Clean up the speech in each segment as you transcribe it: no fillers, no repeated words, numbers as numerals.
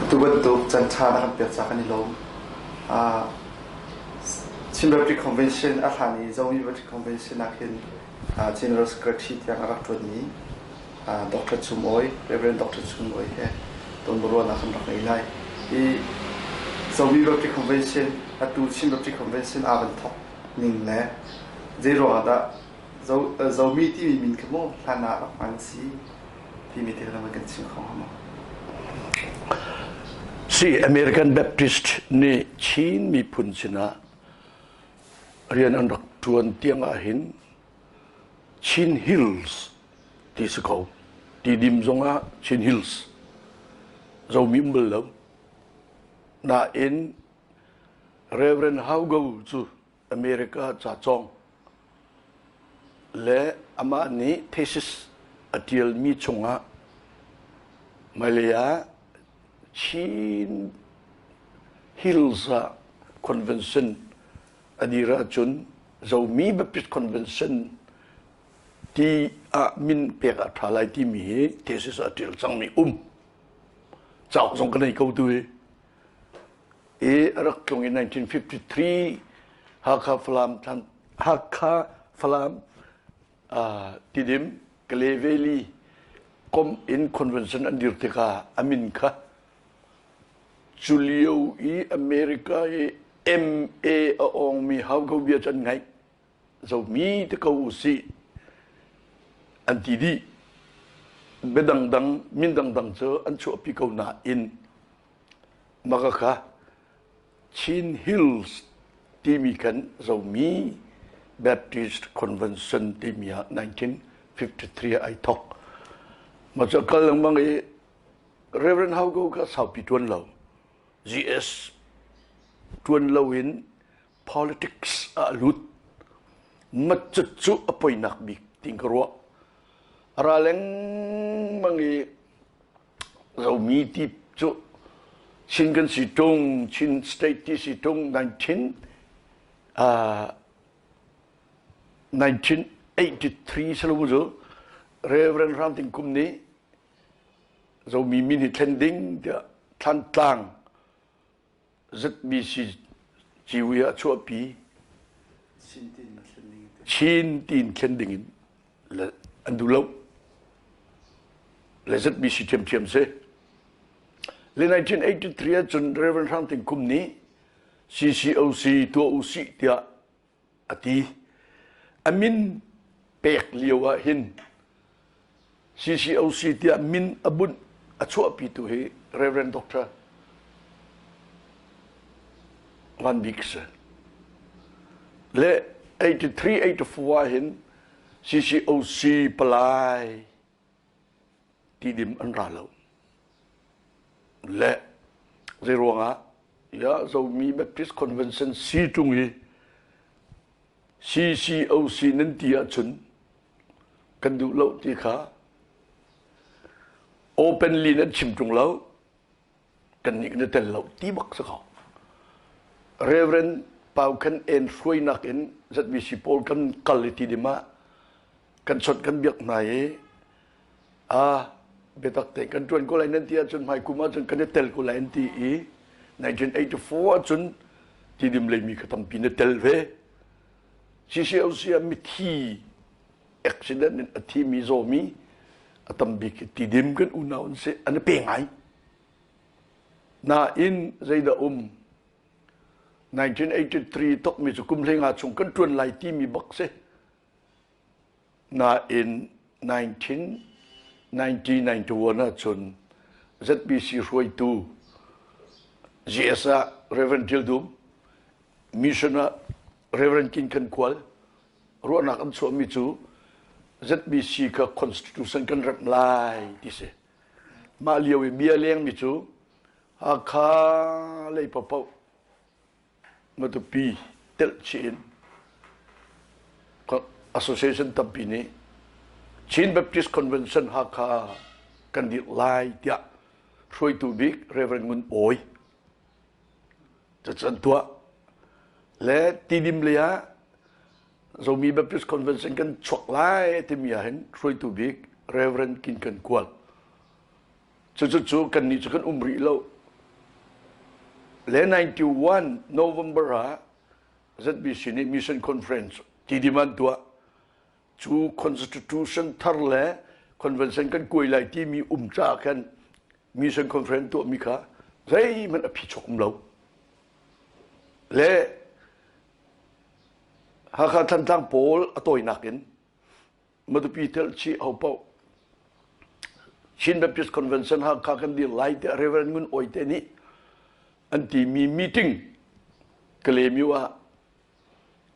Atu bantuk can ṭha na kan pek ca kan i lawm. Chin Baptist Convention a hlan i Zomi Baptist Convention ah khin General Secretary tiang a rak ṭuanmi Dr. Chum Awi, Reverend Dr. Chum Awi he tonbiaruahnak kan rak ngei lai. Hi Zomi Baptist Convention, atu Chin Baptist Convention aa van thawk ning le zei ruangah dah Zomi timi min kha maw hlan ah rak hman a si timi te kha kan chim kho hnga maw? Si American Baptist nih Chin miphun sinah rian an rak ṭuan tiang ahhin Chin Hills ti si ko. Tidim zongah Chin Hills. Zomi um bal lo. Nain Reverend Haugo cu America ca cawng le amah nih thesis a ṭialmi chungah hmailei ah Chin Hills ah convention a dir ahcun Zomi Baptist Convention ti ah min pek a ṭha lai timi hi thesis a ṭial cangmi um. Cauk zong ka nei ko tu hi. I a rak tlung i 1953 Hakha Falam Hakha Falam Tidim Kale Valley kom in convention an dir tikah a min kha cu lio i America i MA a awngmi hau bia cu an ngaih zomi te ko usih an ti dih bia dangdang min dangdang cu an chuahpi ko nain maka kha Chin Hills timi kan Zomi Baptist Convention timi ah 1953 ai thok. Ma cu kal lengmang i Reverend Haugo kha saupi tuan lo. GS tuan lo in politics ah lut. Mat cu a poinak bik ting ka ruah. Ra lengmang i Zomi ti cu Chin kan si tung, Chin state ti si tung 19 1983 salo cu Reverend Ram Ting Kum nih Zomi min hi thlen ding tiah Thlantlang ZBC ciwi ah chuahpi Chin tiin thlen ding in le an duh lo le ZBC ṭhiamṭhiam si le 1983 ah cun Reverend Hrang Ting Kum nih CCOC tuah usih tiah a ti. A min pek lio ah hin CCOC tiah min a bunh a chuahpitu hi Reverend Dr. Van Bik si. Le 83 84 ah hin CCOC palai tidim an ra lo. Le zei ruangah ya Zomi Baptist Convention si ṭung i CCOC nan ti ahcun kan duh lo ti kha openly nan chim ṭung lo kan nih kan i tel lo ti bak si ko. Reverend Pau Khan En hruainak in ZBC pawl kan kal i ti dim ah kan chawnh kan biak hna i a biatak te kan ṭuan ko lai nan ti ahcun hmai kum ahcun kan i tel ko lai an ti i 1984 ahcun tidim leimi kha tampi na tel ve. CCOC ah mithi accident in a thimi zawmi a tam bik hi tidim kan unau an si an i pe ngai. Nain zeidah um 1983 tokmi cu kum hlei nga chung kan ṭuan lai timi bak si. Nain 1991 ahcun ZBC hruaitu GS ah Reverend Til Dum, Mission ah Reverend Kin Khan Kual ruahnak an chuahmi cu ZBC kha constitution kan remh lai ti si. Mah lio i bia lengmi cu Hakha lei paohpaoh Matupi telh chih in association tampi nih Chin Baptist Convention Hakha kan dirh lai tiah hruaitu bik Reverend Ngun Awi cucu an tuah. Le Tidim lei ah Zomi Baptist Convention kan chuak lai timi ah hin hruaitu bik Reverend Kin Kan Kual. Cucu cu kannih cu kan um rih lo. Le 91 November ah ZBC nih Mission Conference Tidim an tuah. Cu Constitution thar le Convention kan kuai lai timi um caah khan Mission Conference tuahmi kha zeihmanh a phichuak um lo. Le Hakha Thantlang pawl a tawinak in Matupi telh chih ho paoh Chin Baptist Convention Hakha kan dir lai tiah Reverend Ngun Awi te nih an timi meeting Kalemiu ah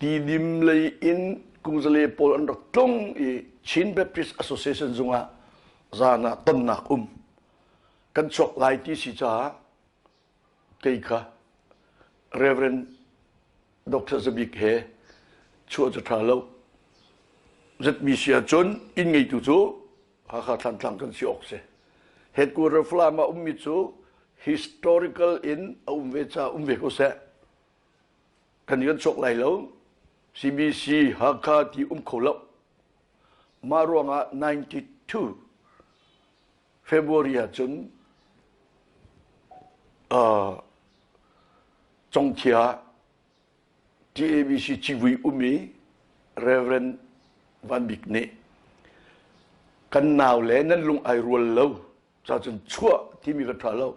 Tidim lei in Kungzale pawl an rak tlung i Chin Baptist Association zungah zan ah tonnak um kan chuak lai ti si caah kei kha Reverend Dr. Zabik he chuah cu ṭha lo. ZBC ahcun inn ngeitu cu Hakha Thlantlang kan si awk si. Headquarter Falam ah ummi cu historical in a um ve caah um ve ko seh. Kan kan chuak lai lo. CBC Hakha ti um kho lo. Mah ruangah 92 February ahcun uh, Congthia TABC civui um i Reverend Van Bik nih kan nau le nan lung ai rual lo cacun chuah timi ka ṭha lo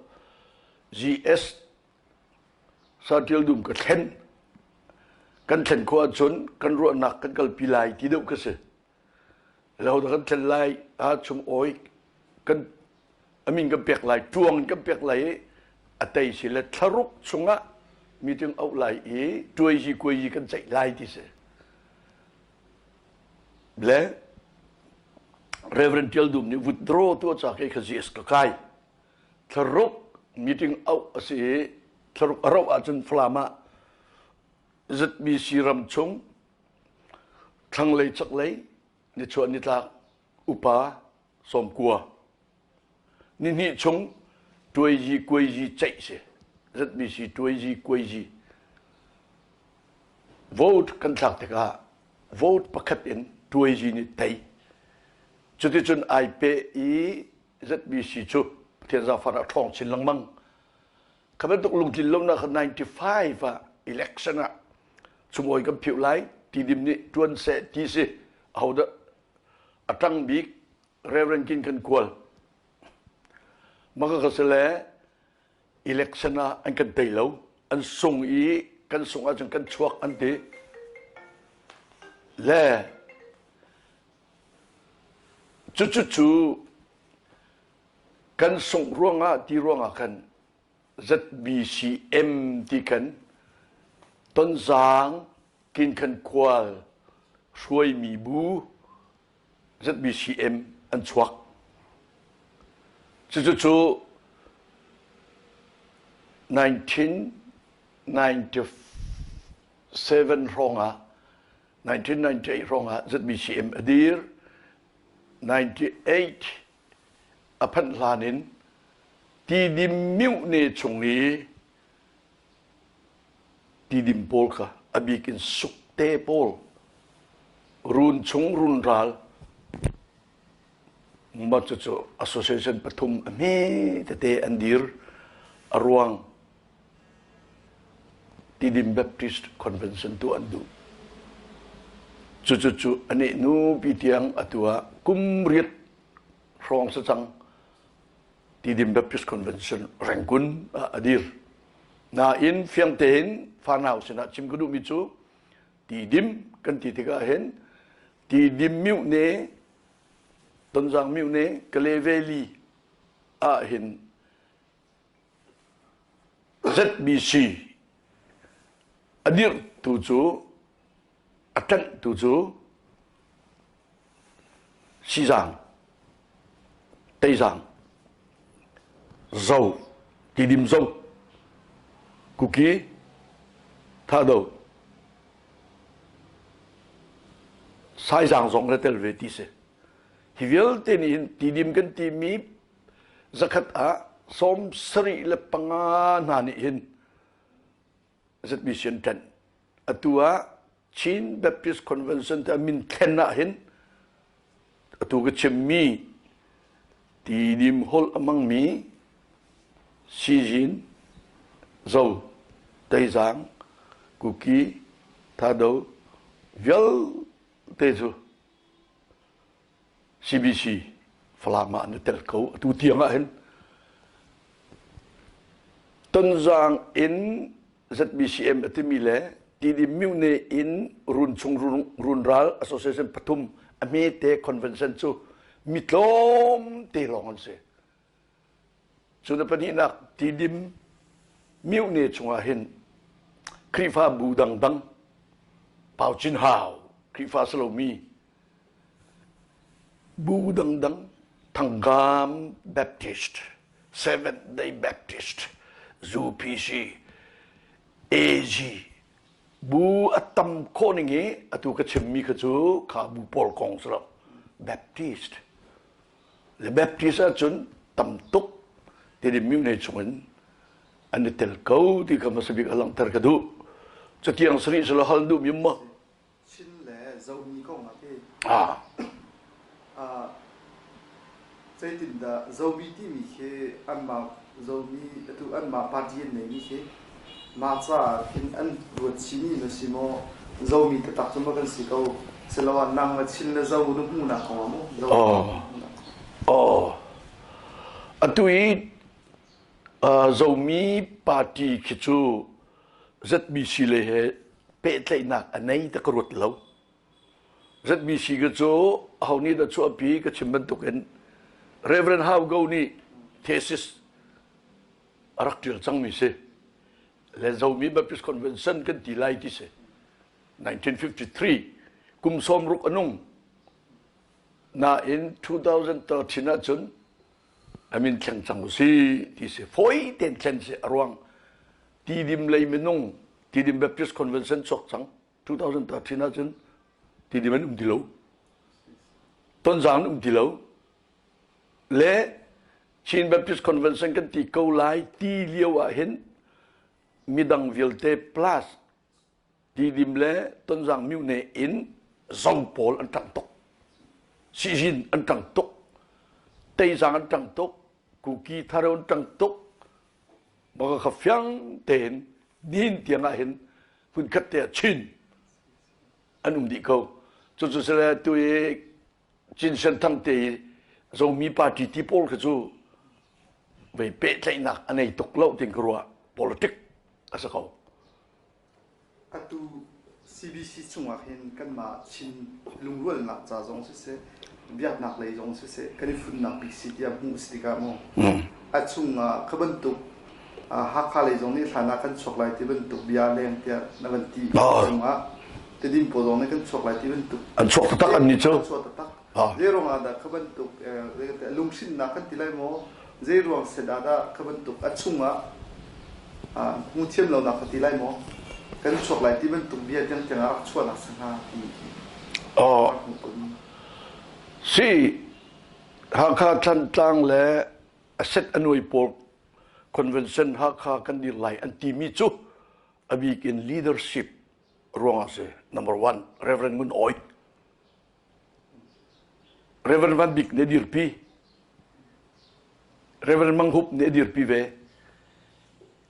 GS Saṭil dum ka thlen kan thlen khawh ahcun kan ruahnak kan kalpi lai ti deuh ka si lo dah kan thlen lai ah chung awi kan amin kan pek lai ṭuang in kan pek lai i a tei si le thlaruk chungah meeting auh lai i tuai kuai yi kan ceih lai ti si le Reverend Tial Dum nih withdraw tu ca ke kha GS ka kai thlaruk meeting auh a si i thlaruk a rauh ahcun Falam ah ZBC ram chung thlanglei chaklei nichuah nitlak upa sawmkua nihnih chung tuaizi kuaizi ceih si ZBC tuaizi kuaizi vote kan thlak tikah vote pakhat in tuaizi nih tei cuticun ai pe i ZBC cu Pathian zaangfah ah ṭhawng chin lengmang kha bantuk lungtlin lonak kha 95 ah election ah chungawi kan phiuh lai tidim nih ṭuan seh ti si ahodah a ṭang bik Reverend King kan kual maka ka si le election ah an kan tei lo an sung i kan sung ahcun kan chuak an ti le cucu cu kan sungh ruangah ti ruangah khan ZBCM ti khan Tonzang Kinkhan khual hruaimi bu ZBCM an chuak. Cucu cu 1997 hrawng ah 1998 hrawng ah ZBCM a dir. 98 a phanh hlan in Tidim myone chung i tidim pawl kha a bik in sukte pawl run chung run ral mah cucu association pathum a hme tete an dir a ruang Tidim Baptist Convention tu an duh. Cucu cu anih nu pi tiang atu ah kum riat hrawng si cang Tidim Baptist Convention Rangoon ah a dir. Nain fiang tein fanau sinah chim ka duhmi cu Tidim kan ti tikah hin Tidim myone Tonzang myone Kale Valley ah hin ZBC a dirhtu cu a ṭanhtu cu Sizang, Teizang, Zo, Tidim Zo, Kuki, Thado, Saizang zong na tel ve ti si. Hi vialte nih hin Tidim kan timi zakhat ah 75 hna nih hin ZBC an ṭanh. Atu ah Chin Baptist Convention te min thlen ah hin atu ka chimmi tidim holh a hmangmi Sizin. Zo, Teizang, Kuki, Thado vialte cu CBC Falam ah an i tel ko. Atu tiang ah hin Tonzang in ZBCM a timi le TD Myone in Runchung Runral Association pathum a hmete convention cu mi tlawmte lawng an si. Cu na pahnihnak Tidim Myone chungah hin Khrihfabu dangdang Pau Cin Hau Khrihfa si lomi bu dangdang Thangam Baptist Seventh Day Baptist, UPC, AG bu a tam khawh ning i atu ka chimmi kha cu kha bu pawl kong si lo. Baptist. Le Baptist ahcun tam tuk Tidim myone chungin an i tel ko ti kha hmasa bik a langhter ka duh. Catiang sarih silo hal duh mi maw? Chin le Zomi kong ah ti. Ah. Ah, zeitindah Zomi timi khi anmah Zomi atu anmah party an neimi khi mah caah khin an ruat chihmi na si maw Zomi taktak cu maw kan si ko siloah nang le Chin le Zo na hmuhnak kong ah maw Zo Oh. Oh. Atu i uh, Zomi party khi cu ZBC le he pehtlaihnak a nei ta ka ruat lo. ZBC ka cu aho nih dah chuahpi ka chim bantukin Reverend Hau Go nih thesis a rak ṭial cangmi si. Le Zomi Baptist Convention kan ti lai ti si. 1953 kum sawmruk a nung. Nain 2013 ahcun a min thleng cang u si ti si. Fawi tein thlen si a ruang. Tidim lei minung Tidim Baptist Convention chuak cang 2013 ahcun Tidim an um ti lo. Tonzang an um ti lo. Le Chin Baptist Convention kan ti ko lai ti lio ah hin midang vialte plus Tidim le Tonzang myone in zo pawl an ṭang tuk. Sihzin an ṭang tuk. Teizang an ṭang tuk. Kuki Tharo an ṭang tuk. Baka kha fiang tein nihin tiang ah hin hmunkhat te ah Chin an um dih ko. Cucu sile tu i Chin Senthang te i Zomi party ti pawl kha cu vei pehtlaihnak a nei tuk lo tin ka ruah. Politic a si ko. Atu CBC chungah hin kanmah Chin lungrualnak ca zong siseh, biaknak lei zong siseh, kan i funnak bik si tiah hmuh a si tikah mu a chungah kha bantuk Hakha lei zong nih hlan ah kan chuak lai ti bantuk bia leng tiah na van ti chungah Tedim pawl zong nih kan chuak lai ti bantuk an chuak taktak an nih cu an chuak taktak zei ruangah dah kha bantuk lunghrinnak kan ti lai maw zei ruang set ah dah kha bantuk a chungah hmu thiam lonak ka ti lai maw kan chuak lai ti bantuk bia tiangtiang ah rak chuahnak si hnga ti si Hakha Thantlang le Aset Anuai pawl convention Hakha kan dir lai an timi cu a bik in leadership ruangah si number one Reverend Ngun Awi Reverend Van Bik nih a dirpi. Reverend Mang Hup nih a dirpi ve.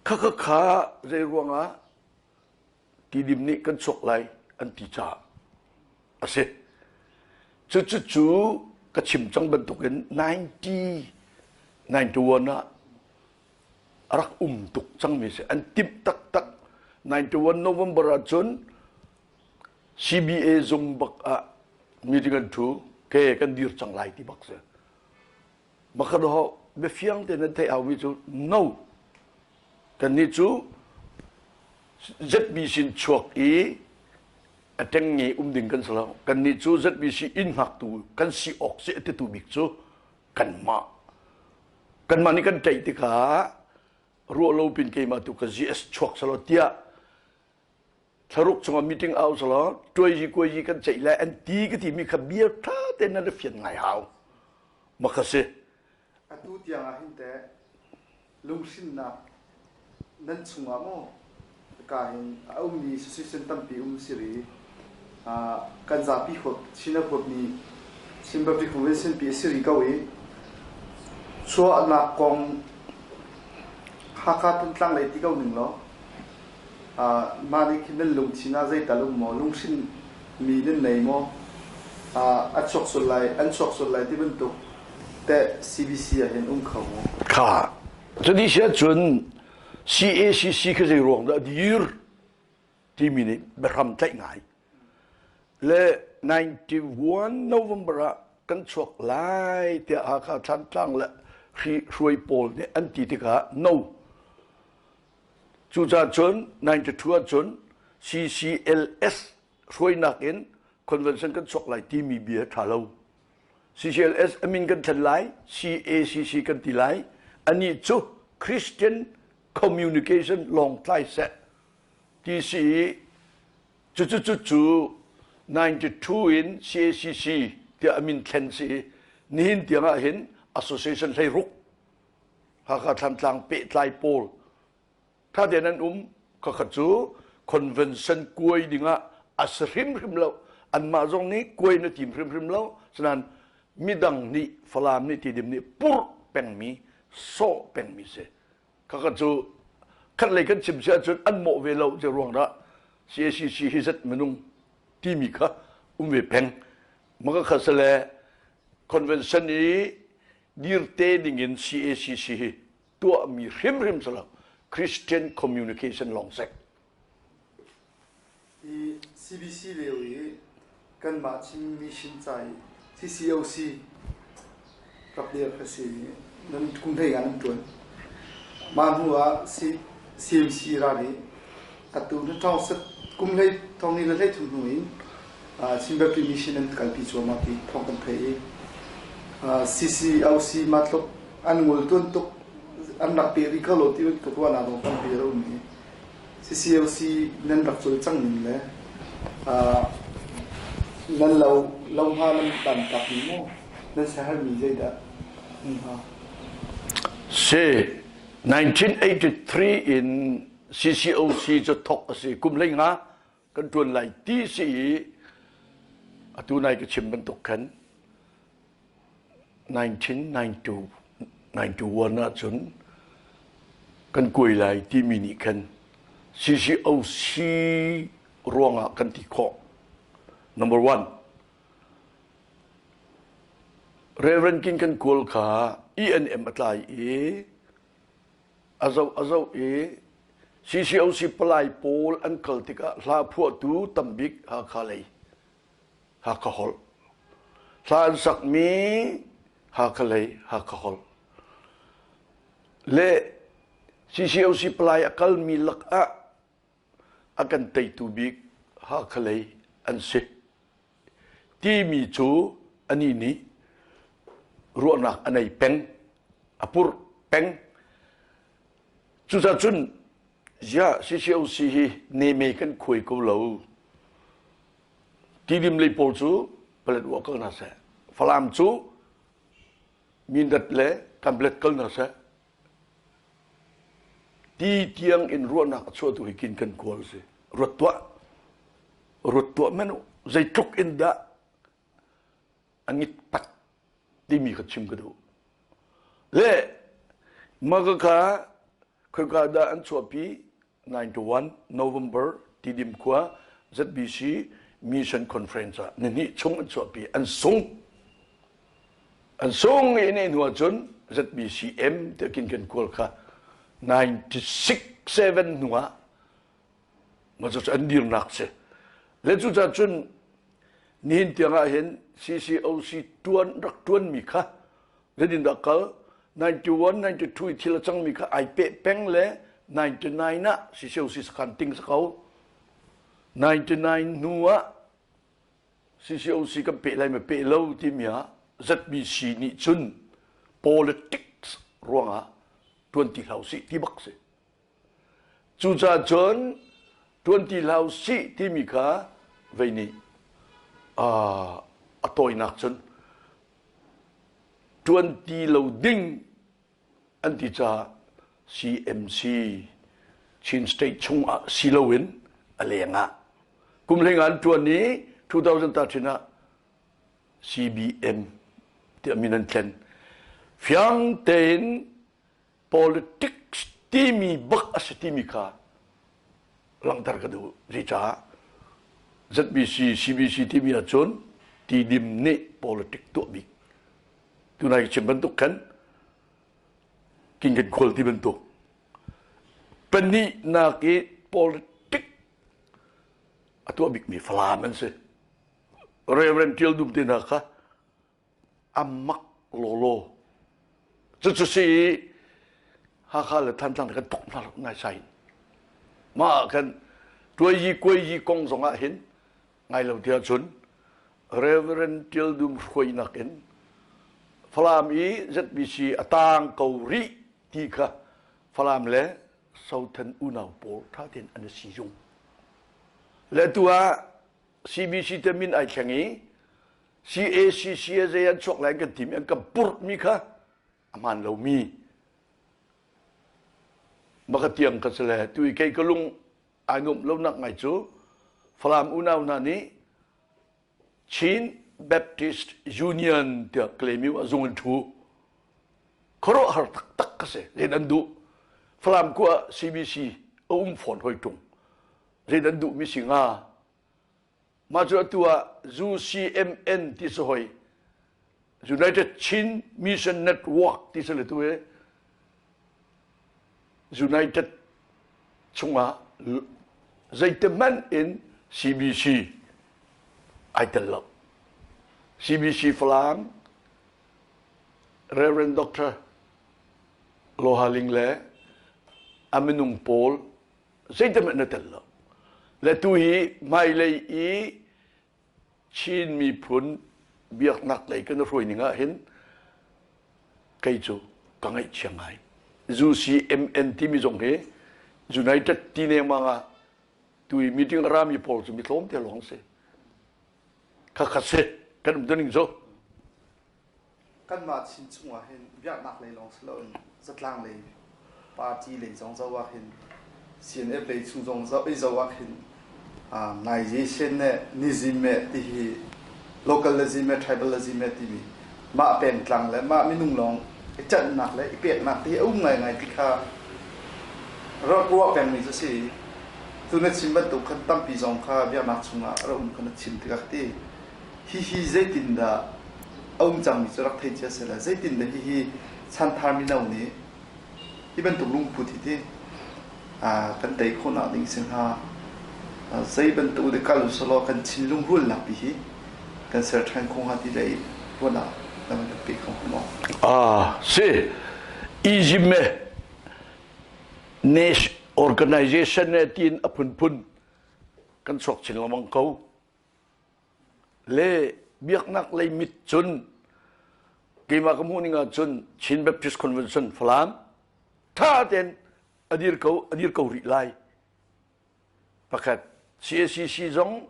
Khakha kha zei ruangah Tidim nih kan chuak lai an ti caah a si. Cucu cu ka chim cang bantukin 1991 ah a rak um tuk cangmi si. An timh taktak. 91 November ahcun CBA zung bak ah meeting an ṭhu ke kan dir cang lai ti bak si. Makhat ho biafiang te nan theih haumi cu no. Kannih cu ZBC in chuak i a ṭengnge um ding kan si lo. Kannih cu ZBC inn hngaktu kan si awk si a titu bik cu kanmah. Kanmah nih kan ṭaih tikah ruah lo pin keimah tu ka GS chuak selaw tiah Thlaruk chungah meeting au selaw tuai kuai yi kan ceih lai an ti ka timi kha bia ṭha tein nan fian ngai hau. Ma kha si. Atu tiang ah hin teh lunghrinnak nan chungah maw ka hin a ummi association tampi um si ri kan zapi huap Chin a huapmi Chin Baptist Convention pi a si ri ko i chuahnak kong. Hakha Thantlang lei ti ko ning law mah nih khin nan lungthin ah zeital um maw lunghrin mi nan nei maw a chuak sual lai an chuak sual lai ti bantuk teh CBC ah hin um kho maw? Kha cuti si ahcun CACC khi zei ruang dah dir timi nih biahram tlaih ngai. Le 91 November ah kan chuak lai tiah Hakha Thantlang le hruai pawl nih an ti tikah no. Cucaah cun 92 ahcun CCLS hruainak in convention kan chuak lai timi bia ṭha lo. CCLS a min kan thlen lai, CACC kan ti lai. Anih cu Christian Communication Lawngtlai seh ti si i cucu cu 92 in CACC tiah a min thlen si i nihin tiang ah hin association 16 Hakha Thlantlang pehtlai pawl tha tein an um khakha cu convention kuai dingah a si hrimhrim lo anmah zong nih kuai na tim hrimhrim lo sinain midang nih Falam nih Tidim nih purh pengmi sawh pengmi si Khakha cu khatlei kan chim si ahcun an mawh ve lo ti ruang dah CACC hi zat minung timi kha um ve peng. Maka kha sale convention i dirte ding in CACC hi tuahmi hrimhrim si lo Christian communication lawng sek. Hi CBC lio i kanmah Chin mission ca i CCOC rak dir kha si i nan kum hlei ah nan ṭuan. Mah hnu ah CMC ral i atu na ṭhawng sat kum hlei thong ni le hlei thum hnu in Chin Baptist Mission an kalpi cuahmah ti thawng kan theih i CCOC mah tluk an ngul tuan tuk an rak pe rih kho lo ti bantuk ruahnak zong tampi a um i CCOC nan rak cawlcang ning le nan lo lo hnga nan tantak mi maw nan siaherhmi zeidah um hnga? Si 1983 in CCOC cu thok a si kum hlei nga kan ṭuan lai ti si i atu nai ka chim bantuk khan 1991 ahcun kan kuai lai timi nih khan CCOC ruangah kan ti khawh. Number one, Reverend King kan kawl kha ENM a tlai i a zoh a zoh i CCOC palai pawl an kal tikah hla phuahtu tambik Hakha lei Hakha holh. Hla an sakmi Hakha lei Hakha holh. Le CCOC palai a kalmi lakah a kan teitu bik Hakha lei an si. Timi cu anih nih ruahnak a nei peng, a purh peng. Cucaah cun ziah CCOC hi neme kan khuai ko lo. Tidim lei pawl cu Paletwa kal hna seh. Falam cu Mindat le Kanpetlet kal hna seh. Ti tiang in ruahnak a chuahtu hi kin kan kawl si. Ruat tuah. Ruat tuah men u. Zeitluk in dah a ngit pat timi kha chim ka duh. Le maka kha khoika dah an chuahpi 91 November Tidim khua ZBC Mission Conference ah nihnih chung an chuahpi an sung an sung i ne hnu ahcun ZBCM te kin kan kual kha 96 7 hnu ah ma cu an dirnak si le cu ca cun nihin tiang ah hin CCOC tuan rak tuan mi kha Zeitindah kal 91, 92 i thil a cangmi kha ai peh peng le 99 ah CCOC sakhan ting sa ko. 99 hnu ah CCOC kan peh lai ma peh lo timi ah ZBC nih cun politics ruangah tuan ti hlah usih ti bak si. Cucaah cun ṭuan ti hlah usih timi kha vei nih a tawinak cun ṭuan ti lo ding an ti caah CMC Chin State chungah si loin a lengah kum hlei nga an ṭuan i 2013 ah CBM tiah min an thlen. Fiang tein politics Timi bak a si timi kha langhter ka duh. Zeicah ZBC, CBC timi ahcun Tidim nih politic tuah bik. Tunai chim bantuk khan king kan khual ti bantuk. Pahnihnak i politic a tuah bikmi Falam an si. Reverend Tial Dum te hna kha a mak lawlaw. Cucu si i Hakha le Thantlang kan tuk hna lo ngai sai. Mah ah khan tuai kuai yi kong zong ah hin ngai lo tiah cun Reverend Tial Dum hruainak in Falam i ZBC a tang ko rih ti kha Falam le Sothan unau pawl tha tein an si zung. Le tu ah CBC te min ai thleng i CACC a zei an chuak lai kan timi an kan purhmi kha a hmaan lomi maka tiang ka si le tu i kei ka lung ai nuamh lonak ngai cu Falam unau hna nih Chin Baptist Union tiah claim a zung in ṭhu khuaruahhar taktak ka si len an duh Falam khua CBC a um fawn hoi ṭung len an duhmi si nga Mah cu atu ah UCMN ti si hoi. United Chin Mission Network ti si le tu hi United chungah zeitihmanh in CBC ai tel lo. CBC Falam Reverend Dr. Lohaling le a minung pawl zeitihmanh na tel lo. Le tu hi hmailei i Chin miphun biaknak lei kan hruai ning ah hin kei cu ka ngaihchia ngai. UCMN timi zong hi United ti lengmang ah tu i meeting a rami pawl cu mi tlawm te lawng si. Khakha si kan um ning cu. Kanmah Chin chungah hin biaknak lei lawng si loin zatlang lei party lei zong zoh ah hin CNF lei chung zong zoh i zoh ah khin Naization le Nizim ti hi localism le tribalism timi mah pengtlang le mah minung lawng i canhnak le i peknak ti hi a um ngaingai ti kha rak ruah pengmi cu si. Tu na chim bantuk khan tampi zong kha biaknak chungah a rak um kha na chim tikah ti Hihi zeitindah a um cangmi cu rak thei cia seh le zeitindah hihi chanthar mino nih hi bantuk lungput hi ti kan tei khawhnak ding si hnga? Zei bantuk nih kal usalaw kan thinlung rualnak pi hi kan ser ṭhan kho hnga ti lei ruahnak na van kan pe kho hnga maw? Ah, si. Egypt Nash Organization ne tiin a phunphun kan chuak chin lengmang ko. Le biaknak lei mit cun keimah ka hmuh ning ahcun Chin Baptist Convention Falam tha tein a dir ko a dir ko rih lai. Pakhat CACC zong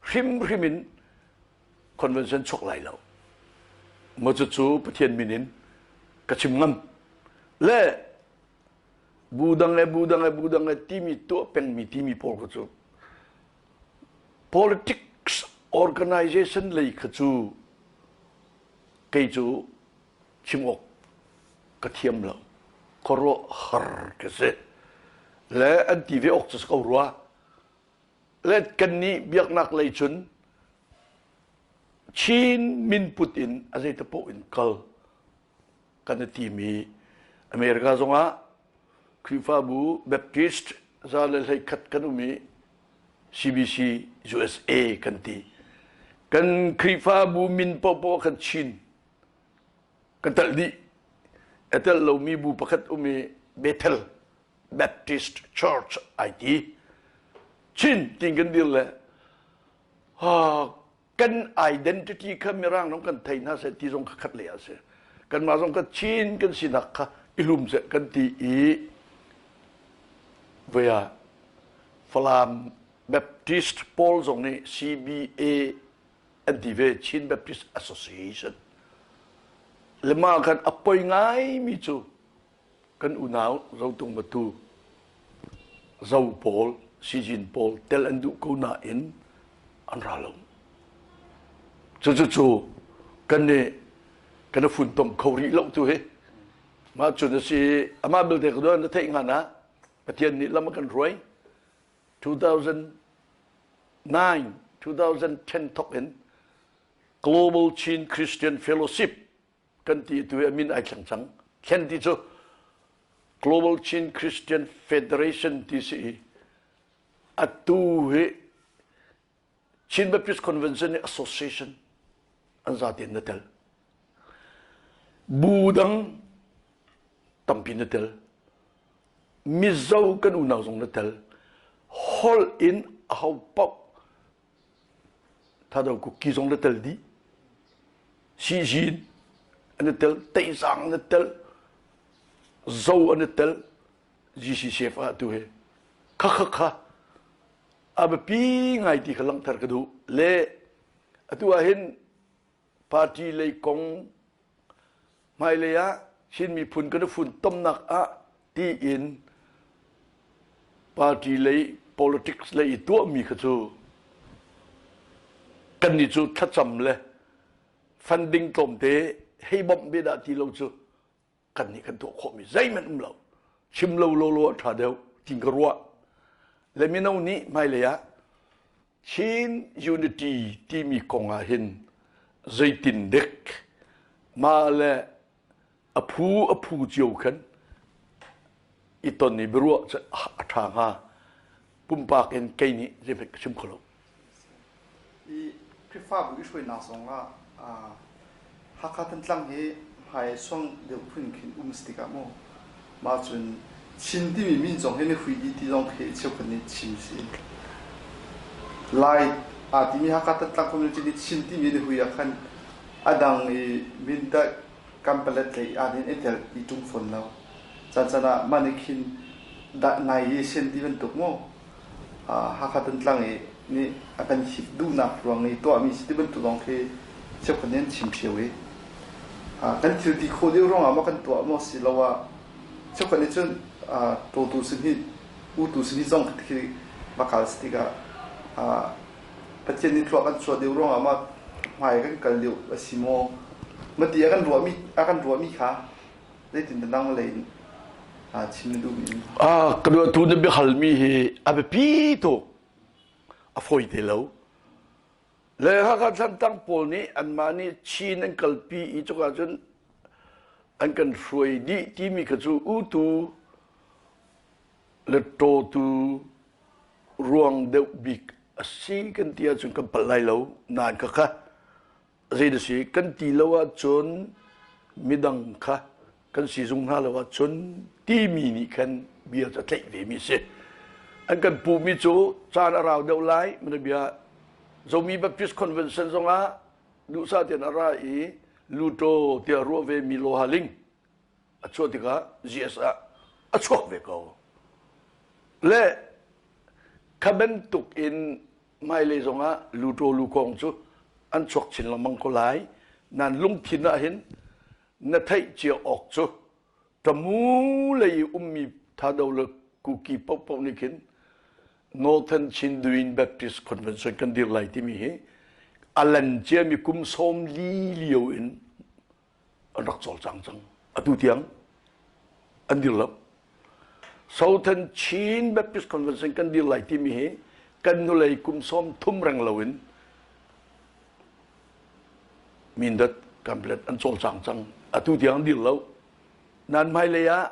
hrimhrim in convention chuak lai lo. Maw cucu Pathian min in ka chim ngam. Le bu dang le bu dang le bu dang le timi tuah pengmi timi pawl kha cu Politics organization lei kha cu kei cu chim awk ka thiam lo. Khuaruahhar ka si. Le an ti ve awk cu si ko rua. Le kannih biaknak lei cun Chin minput in a zeite paoh in kal kan i timi America zongah Khrihfabu Baptist 121 kan um i CBC USA kan ti. Kan Khrihfabu min paohpaoh kan chin kan telh dih. A telh lomi bu pakhat um i Bethel Baptist Church ai ti. Chin tin kan dir le kan identity kha mirang zong kan thei hna seh ti zong kha khat lei ah si kanmah zong kha Chin kan sinak kha i hlum seh kan ti i voi ah Falam Baptist pawl zong nih CBA an ti ve Chin Baptist Association le mah khan a poi ngaimi cu kan unau Zotung Matu Zo pawl Sijin pawl tel an duh ko nain an ra lo. Cucu cu kan nih kan i funtom kho rih lo tu hi. Mah cun a si amah belte ka na theih hnga na Pathian nih lam a kan hruai 2009 2010 thok in Global Chin Christian Fellowship kan ti tu a min ai thleng cang. Thlen ti cu Global Chin Christian Federation ti si i atu hi Chin Baptist Convention Association an zaten na tel. Bu dang tampi na tel. Mizo kan unau zong na tel. Holh in aho paoh thado kuki zong na tel dih. Sijin an tel, Teizang an tel, Zo an tel, GCCF ah tu he. Kha kha kha a biapi ngai ti kha langhter ka duh. Le atu ah hin party lei kong hmailei ah Chin miphun kan i funtomnak ah tiin party lei politics lei i tuahmi kha cu kannih cu thlacam le funding tlawmte hei bawmh ve dah ti lo cu kannih kan tuah khawhmi zeihmanh um lo chim lo lawlaw a ṭha deuh tin ka ruah le mino nih hmailei ah Chin Unity timi kong ah hin zeitin dek mah le a phu a phu cio khan i ton i biaruah cu a ṭha hnga pumpak in kei nih zeihmanh ka chim kho lo. I Khrihfabu i hruainak zong ah Hakha Thantlang hi hmai suang deuh phun khin um si tikah mu mah cun Chin timi min zong hi na hui dih ti zong khi cheukhat nih chim si. Lai aa timi Hakha Thantlang community nih Chin timi na hui ah khan a dang i Mindat Kanpalet lei aa nih an tel i ṭung fawn lo. Caan caan ah mah nih khin nai i sen ti bantuk mu Hakha Thantlang i nih a kan hip duhnak ruang i tuahmi si ti bantuk zong khi cheukhat nih an chim ṭheo i kan thil ti khawh deuh ruangah maw kan tuah maw si lo ah cheukhat nih cun tawtu sihni utu sihni zong khi bakal si tikah Pathian nih thluak kan chuah deuh ruangah mah hmai kan kal deuh a si maw mati a kan ruahmi a kan ruahmi kha zeitin dah nang lei in chim na duhmi Ah, ka tu na biahalmi hi a biapi tuk. A fawi te lo. Le Hakha Thlantlang pawl nih anmah nih Chin an kalpi i cuka cun an kan hruai dih timi kha cu utu le tawtu ruang deuh bik a si kan ti ahcun kan palh lai lo. Nain khakha zei na si kan ti lo ahcun midang kha kan sizung hna lo ahcun timi nih khan bia cu a tlaih ve mi a si. An kan puhmi cu caan a rau deuh lai mana bia Zomi Baptist Convention zongah duhsah tein a ra i Luto tiah ruah ve mi Loha Ling a chuah tikah GS ah a chuak ve ko. Le kha bantuk in hmailei zongah luṭaw lukawng cu an chuak chin lengmang ko lai. Nan lungthin ah hin na theih cia awk cu Tamu lei i ummi Thado le Kuki paohpaoh nih khin Northern Chindwin Baptist Convention kan dir lai timi hi a lan ciami kum 40 lio in an rak cawlcang cang. Atu tiang an dir lo. Southern Chin Baptist Convention kan dir lai timi hi kan hnulei kum 30 reng loin Mindat Kanpetlet an cawlcang cang. Atu tiang dir lo. Nan hmailei ah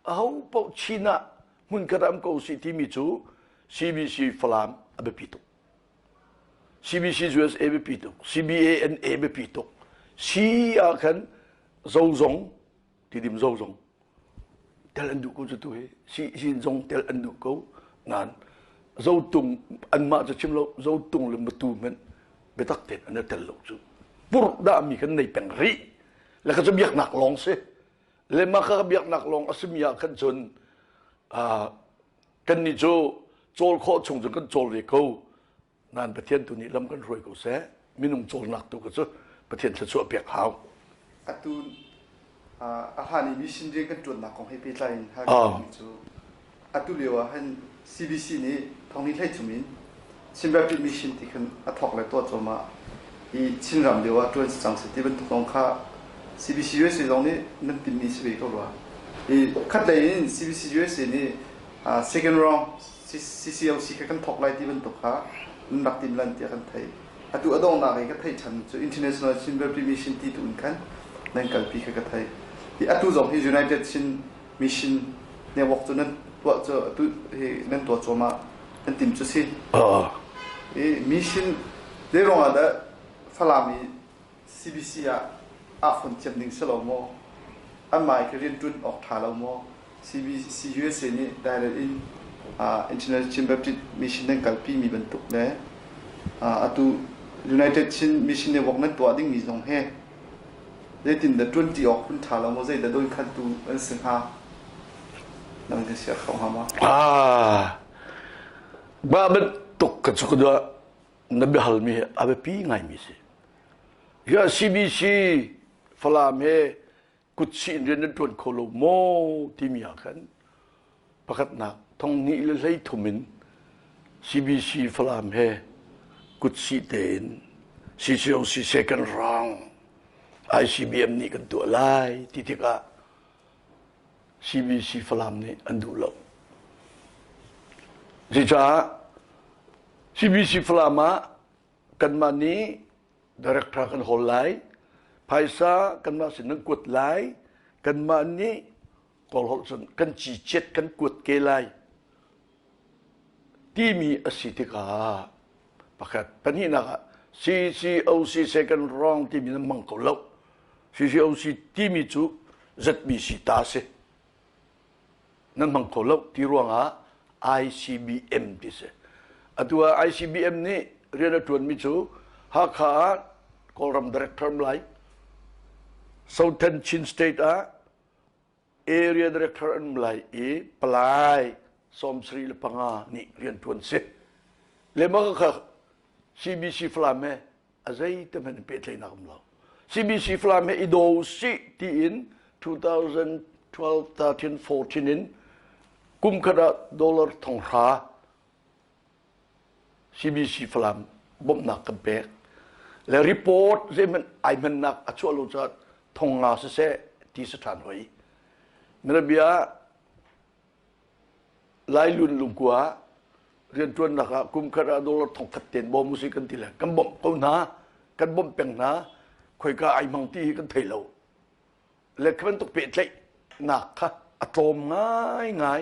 aho paoh Chin ah hmunkhat ah um ko usih timi cu CBC Falam a biapi tuk. CBC USA biapi tuk. CBANA biapi tuk. C ah khan zo zong tidim zo zong tel an duh ko cu tu hi si sin zong tel an duh ko nain zotung anmah cu chim lo zotung le matu hmanh biatak tein an i tel lo cu purh dah mi kan nei peng rih le ka cu biaknak lawng si le mah ka biaknak lawng a simi ah khan cun kan nih cu cawl khawh chung cu kan cawl ve ko Nain Pathian tu nih lam kan hruai ko seh. Minung cawlnak tu ka cu Pathian thluachuah pek hau. Atu a hlan i mission rian kan ṭuannak kong he pehtlai in hal ka duhmi cu atu lio ah hin CBC nih thonghnih hlei chung in Chin Rapid Mission ti khan a thawk le tuah cuahmah i Chinram lio ah ṭuan si cang seh ti bantuk kong kha. CBC USA zong nih nan timmi si ve ko rua. I khatlei in CBC USA nih second round CCOC kha kan thawk lai ti bantuk kha nan rak tim lan tiah kan theih. Atu a donghnak i ka theih ṭhan cu International Chin Baptist Mission ti tu in khan nan kalpi kha ka theih. Hi atu zong hi United Chin Mission Network cu nan tuah cu atu hi nan tuah cuahmah nan tim cu si. I mission zei ruang ah dah Falam i CBC ah aa fon thiam ding si lo maw? Anmah i rian ṭuan awk ṭha lo maw? CBC USA nih direct in International Chin Baptist Mission nan kalpi mi bantuk le atu United Chin Mission Network nan tuah dingmi zong hi zeitin dah ṭuanṭi awk hun ṭha lo maw? Zeidah dawnkhantu an si hnga? Nang kan share kho hnga maw? Ah, ba bantuk ka cu ka na biahalmi hi a biapi ngaimi si. Ya CBC Falam he kutsih in rian nan ṭuan kho lo maw timi ah khan pakhatnak thong hnih le hlei thum in CBC Falam he kutsih tein CCOC second round ICBM nih kan tuah lai ti tikah CBC Falam nih an duh lo. Cucaah CBC Falam ah kanmah nih director kan hawl lai, phaisa kanmah sin nan kuat lai, kanmah nih Kawl holh cun kan ciciat kan kuat ke lai timi a si tikah pakhat pahnihnak ah CCOC second round timi nan hmang ko lo. CCOC timi cu ZBC ta si. Nan hmang kho lo ti ruangah ICBM ti si. Atu ah ICBM nih rian a ṭuanmi cu Hakha ah Kawlram Director lai, Southern Chin State ah Area Director an um lai i palai 75 nih rian ṭuan si. Le mah kha CBC Falam he a zeite hmanh in pehtlaihnak um lo. CBC Falam he i daw usih tiin 2012, 13, 14 in kum khat ah dollar thonghra CBC Falam bawmhnak kan pek. Le report zeihmanh ai hmannak a chuah lo caah thong nga siseh ti si ṭhan hoi. Mirabia Lailun lungkua rianṭuannak ah kum khat ah dollar thongkhat ten bawm usih kan ti le kan bawmh ko hna, kan bawmh peng hna, khoika ai hmang ti hi kan thei lo. Le khi bantuk pehtlaihnak kha a tlawm ngaingai.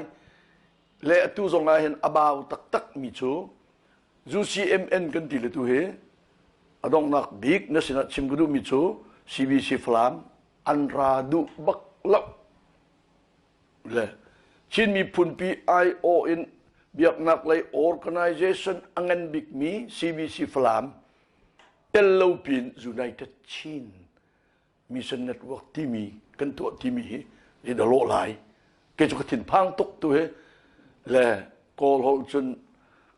Le atu zong ah hin a bau taktak mi cu UCMN kan ti le tu hi a donghnak bik na sinah chim ka duhmi cu CBC Falam an ra duh bak lo. Le Chin miphunpi aiawh in biaknak lei organization a ngan bikmi CBC Falam tel lo pin United Chin Mission Network timi kan tuah timi hi i da lawh lai. Kei cu ka thinphang tuk tu hi le Kawl holh cun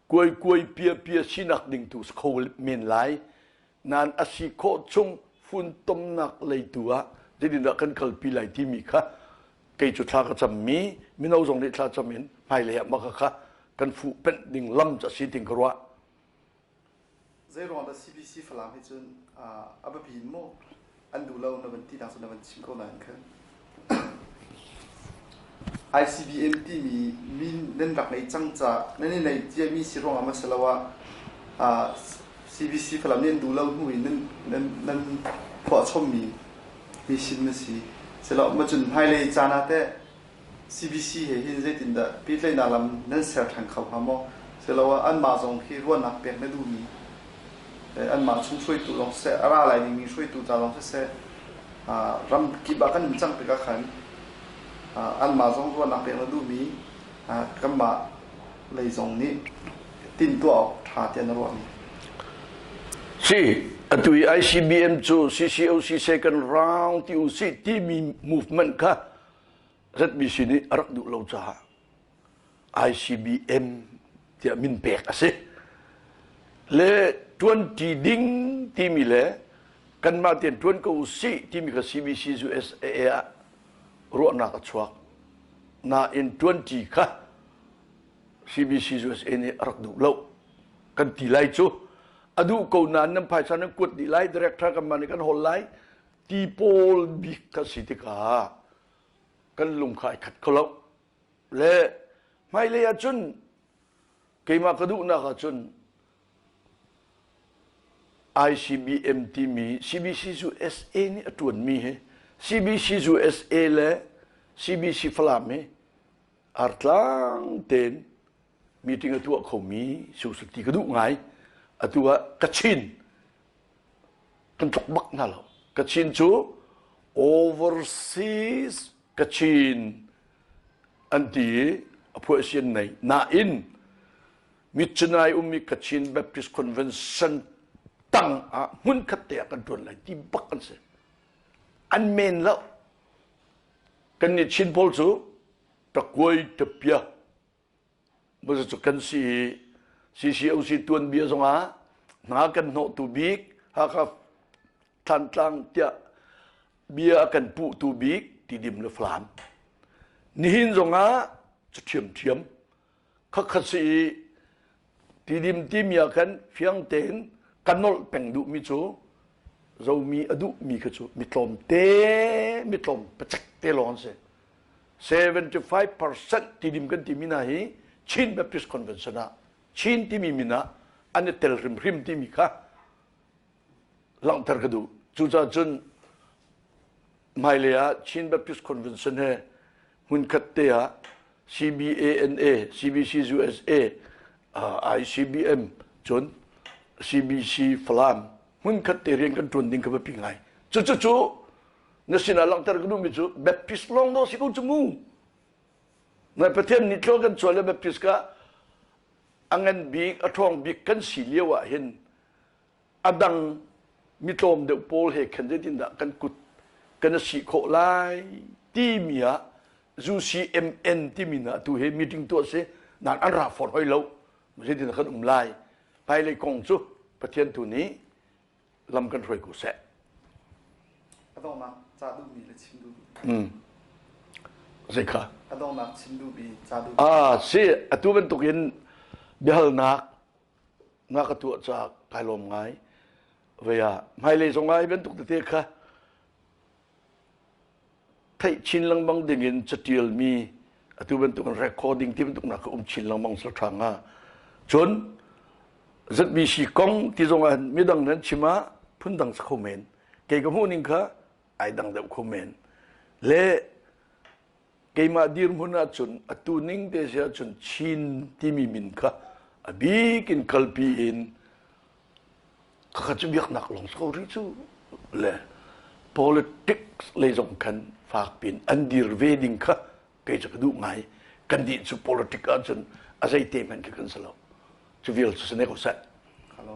kuai kuai pia pia sinak ding tu si kho men lai. Nain a si khawh chung funtomnak leitu ah zeitindah kan kalpi lai timi kha kei cu thla ka cammi mino zong nih thla cam in hmailei ah maka kha kan fuh penh ding lam cu a si ting ka ruah. Zei ruang dah CBC Falam hi cun a biapi in maw an duh lo na van ti nak cu na van chim ko nain khan ICBM timi min nan rak ngei cang ca nan i neih ciami si ruangah maw si lo ah CBC Falam nih an duh lo hnu in nan nan nan phuahchommi mission na si. Silo macun hmailei caan ah teh CBC he hin zeitindah pehtlaihnak lam nan ser ṭhan kho hnga maw? Siloah anmah zong khi ruahnak pek na duhmi anmah chung hruaitu zong siseh, a ra lai dingmi hruaitu ca zong siseh, ram kip ah kan um cang tikah khan anmah zong ruahnak pek na duhmi kanmah lei zong nih tintuah awk ṭha tiah na ruahmi. Si, atu i ICBM cu CCOC second round ti usih timi movement kha ZBC nih a rak duh lo caah ICBM tiah min pek a si. Le ṭuanṭi ding timi le kanmah tein ṭuan ko usih timi kha CBC USA ah ruahnak a chuak. Nain ṭuanṭi kha CBC USA nih a rak duh lo. Kan ti lai cu. A duh ko nain nan phaisa nan kuat dih lai, director kanmah nih kan hawl lai. Ti pawl bik kha si tikah kan lung kha ai khat kho lo. Le hmailei ahcun keimah ka duhnak ahcun ICBM timi CBC USA nih a ṭuanmi hi CBC USA le CBC Falam hi artlang tein meeting a tuah khomi si ti ka duh ngai. Atu ah Kachin kan tluk bak hna lo. Kachin cu overseas Kachin an ti i a phuahsian nei. Nain Mitchinai ummi Kachin Baptist Convention tang ah hmunkhat te ah kan ṭuan lai ti bak an si. An men lo. Kan nih Chin pawl cu takuai tapia cu kan si i CCOC tuanbia zongah hna kan hnawhtu bik Hakha Thlantlang tiah bia a kan puhtu bik Tidim le Falam. Nihin zongah cu ṭhiamṭhiam khakhat si i Tidim timi ah khan fiang tein ka nolh peng duhmi cu Zomi a duhmi kha cu mi tlawmte mi tlawm pacek te lawng an si. 75% tidim kan timi hna hi Chin Baptist Convention ah Chin timi min ah an i tel hrimhrim timi kha langhter ka duh. Cucaah cun hmailei ah Chin Baptist Convention he hmunkhat te ah CBANA, CBC USA, ICBM cun CBC Falam hmunkhat te rian kan ṭuan ding kha biapi ngai. Cucu cu na sinah langhter ka duhmi cu Baptist lawng daw si ko cu mu. Na Pathian nih tlaw kan chuah le Baptist ka a ngan bik, a ṭhawng bik kan si lio ah hin a dang mi tlawm deuh pawl he khan zeitindah kan kut kan i sih khawh lai timi ah UCMN timi na atu he meeting tuah si nan an ra fawn hoi lo zeitindah kan um lai hmailei kong cu Pathian tu nih lam kan hruai ko seh. A donghnak ca duhmi le chim duhmi. Zei kha? A donghnak chim duhmi ca duhmi. Ah, si atu bantukin biahalnak nga ka tuah caah kai lawm ngai. Vei ah hmailei zong ah hi bantuk tete kha theih chin lengmang dingin catialmi atu bantuk recording ti bantuk nak ka um chin lengmang sal ṭha hnga. Cun ZBC kong ti zong ah midang nan chim ah phundang sa kho men. Kei ka hmuh ning kha ai dang deuh kho men. Le keimah dirhmun ahcun atu ning te si ahcun Chin timi min kha a bik in kalpi in khakha cu biaknak lawng si ko rih cu le politics lei zong khan fak pin an dir ve ding kha kei cu ka duh ngai kan nih cu politic ahcun a zei te hmanh khi kan si lo cu vial cu si ne ko seh. Hello.